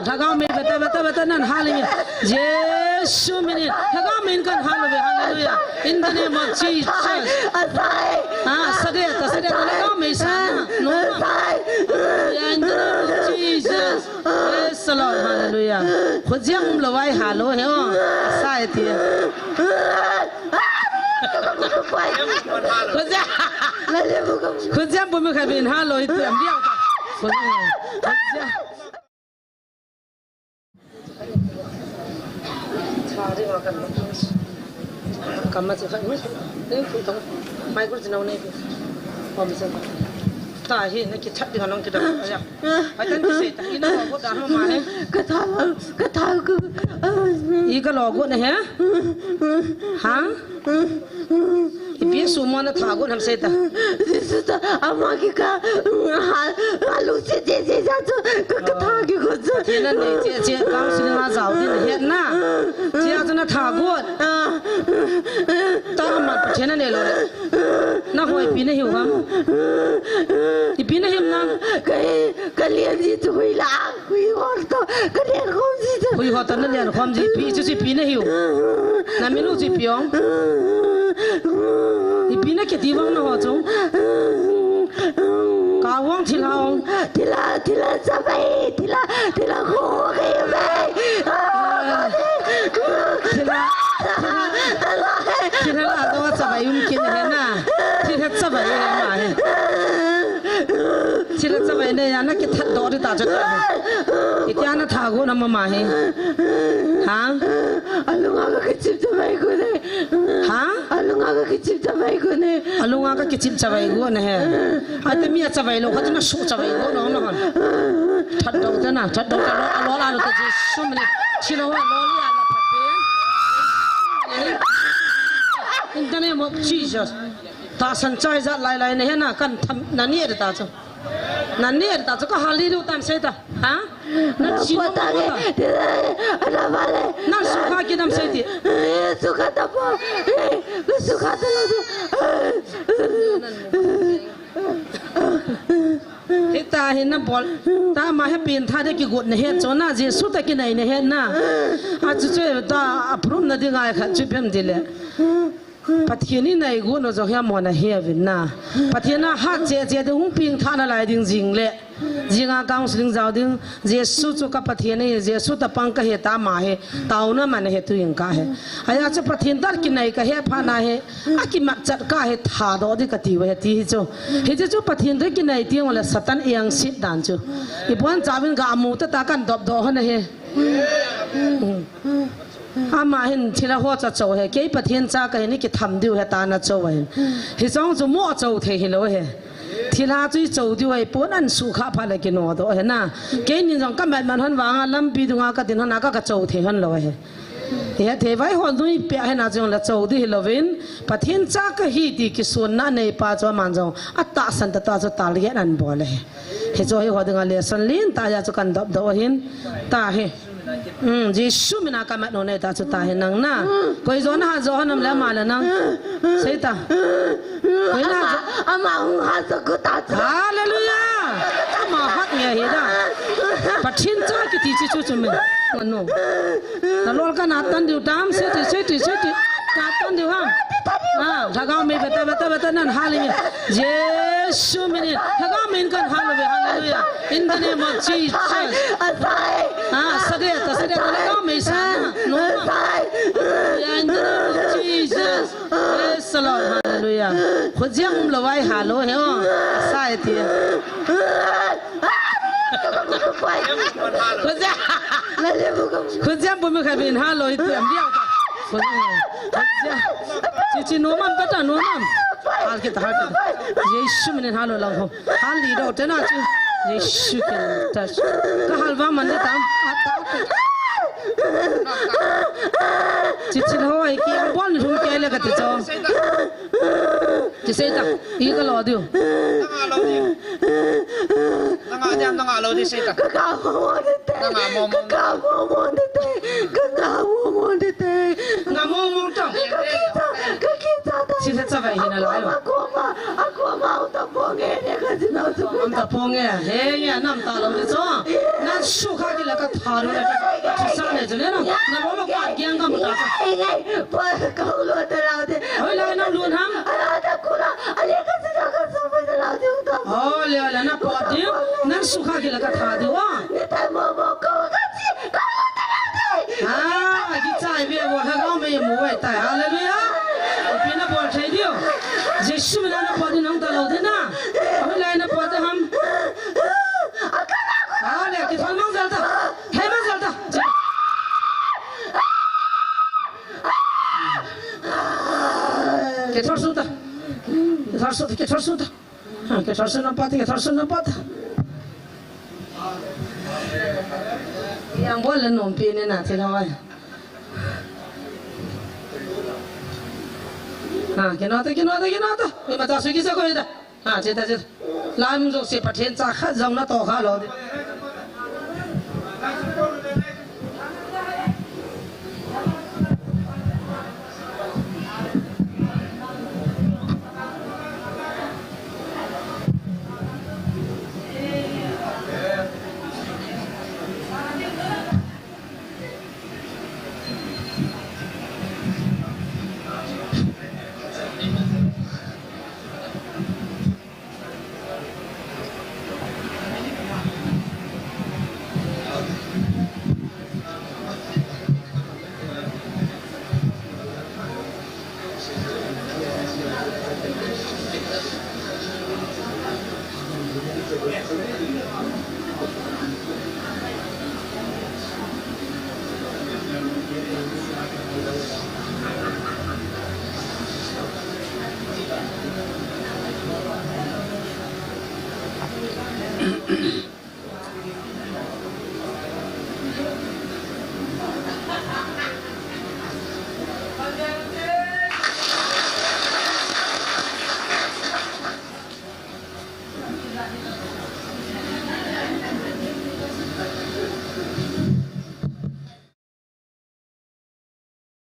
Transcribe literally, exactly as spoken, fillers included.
Lhagao mei beta, beta, beta, nan hal inge. Jesu minin. Lhagao mei in kan hal uve. Hallelujah. In the name of Jesus. Asai. Ah, sade ta, sade ta, lhagao mei sa. No. Asai. Hallelujah. In the name of Jesus. Praise the Lord. Hallelujah. Khojia um lo vai hal o he o. Asai ti. Khojia. Khojia bu mi khabin hal o iti am dia. Khojia. Kama chu khat ni. Nei phu tong. Mai kul chinau nei phu. Om sa. Ta hi na ki chat ding anong ki da. Aya. Ai tan ki sei ta. Ina ko da ma he. Ka tha, ka tha ko. I ka lo ko na he. Ha? Ipi sumon na tha got ham sei ta. Jesu ta, ama ki ka, ha, ha lu si si si sa chu, ka, ka tha ki got chu. Pathen na nei che che, counseling a jao din het na. Che a chu na tha got. Ta ama Pathen na nei lo le. Na hoi pi na hiu ham. Ipi na hiu na. Ka, ka lian ji chu hui la. Hui hot to, ka lian khom ji to. Hui hot to na lian khom ji, pi chu chi pi na hiu. Na minu chi pi ong. Ipi na kiti vang na ho chu. Ka vang thil ha ong. Thil ha, thil ha chabai, thil ha, thil ha kho ke bai. Thil ha, thil ha, thil ha la do chabai um kin he na. Thil ha chabai he ma he. Thil ha chabai ne ya na ki that do di ta chu. Itia na tha got na mama hi. Ha? Alunga ka kichim chabai got ne. Ha? Alunga ka kichim chabai got ne. Alunga ka kichim chabai got ne he. Ate mi a chabai lo, khat na su chabai got no, no. That do te na, that do te lo, lo la lo te Jesu minin. Chilo wa lo li ala phapen. In the name of Jesus. Tahsan chai jat lai lai na he na kan tham na ni ta chu. Na ni ta chu ka hal li lu tam sei ta. Ha? Na chi mo ta. Ana vale. Na sukha ki dam sei ti. Sukha ta po. Sukha ta lo. Hita hi na bol. Ta ma he pin tha de ki got na het chu na Jesu ta ki nei na het na. A chu chu ta aprum na di ngai khat chu pem di le. Pathen in nei got u jong hi amahon ahe uvin na. Pathen a hat che che ding hung peng tha nalai ding jing le. Jing a counseling jao ding. Jesu chu ka Pathen ahi, Jesu tapang ka hi ta ma hi. Taona man ahi tu ing ka hi. Ahi a chu Pathen toh kinei ka hi pha na hi. A kimat chat ka hi tha doh ding ka ti u hi ti hi chu. Hi chu chu Pathen toh kinei ti u le Satan iang sit dan chu. I bon cha vin ga mu ta ta kan dop doh ho na hi. Ama hin thilha ho cha cho he, kei Pathen cha ka hi ni ki tham diu he ta na cho hin. Hi chong chu mo cho thei hi lo he. Thilha chu i cho diu he, pon an sukha pha le ki no doh he na. Kei ni jong ka mat man hon vang a lampi dunga ka din hon a ka ka cho thei hon lo he. He thei vai hon dui pe he na jong la cho di hi lo vin. Pathen cha ka hi ti ki sun na nei pa chu man jong a tahsan ta ta chu tal he an bol he. Hi chu hi ho dinga lesson lin ta ya chu kan dop doh hin. Ta hi. Um, Jesu mina ka mat u nei ta chu ta hi nang na. Koi jo na hat jo hanam le ama le nang. Sei ta. Koi na hat jo. Ama hung hat jo ko ta chu. Hallelujah. Ama hat nge hi da. Pathen cha kiti chi chu chu min. Manu. Na lol ka na tan diu dam sei ti, sei ti, sei ti. Na tan diu ham. Ah, lhagao mei beta, beta, beta nan hal inge. Jesu minin. Lhagao mei in kan hal uve. Hallelujah. In the name of Jesus. Ah, sade ta, sade ta, lhagao mei sa na. No. Yeah, in the name of Jesus. Praise the Lord. Hallelujah. Khojia um lo vai hal o he o. Sai ti. Khojia. Khojia bu mi khabin hal o iti am dia. Khojia. Chi chi no mam ta ta no mam. Hal kita, hal kita. Jesu minin hal o lang ho. Hal li do te na chu. Jesu ke ta. Ka hal va man de tam. Chi chi lo ai ki am bol ni hum ke le ka ti cho. Ti sei ta. I ka lo diu. Nanga diam, nanga lo di sei ta. Ka ka mo mo de te. Nanga mo mo. Ka ka mo mo de te. Ka ka mo mo de te. Nga mo mo ta. Ka ki ta. Ka ki ta ta. Chi ta cha vai hina la. Akoma, akoma, akoma, uta ponge ne ka chi na uta ponge. He, ya nam ta lo di cho. Nan sukha ki la. Ka tha lou le, ka tha sa le, chule na, na lo lo ka kiang ka mu ta. Ngai, ngai, pa, ka lo ta lau te. Hoilai na lun ham? Ala ta ku la, ale ka sa ka sa pa sa lau te ta. Oh, le, le, na pa di, na su kha ki la ka tha di wa. Ni ta mo mo ko ka chi, ka lo ta lau te. Ah, ki chai ve mo la ka me mo wai ta. Hallelujah. Pi na bol thei di o. Jesu mi na na pa di nong ta lo te na. Hoilai na pa di ham? Ale, kithol mang jal ta. Thei mang jal ta. Kithol sung ta. Kithol sung ta, kithol sung ta. Ha, kithol sung na pa ta, kithol sung na pa ta. Yang bol le nom pi ni na thei la wai. Ha, kino ta, kino ta, kino ta. Ima ta su ki sa ko ta. Ha, che ta, che ta. Lam jong se Pathen cha khat jong na to kha lo di.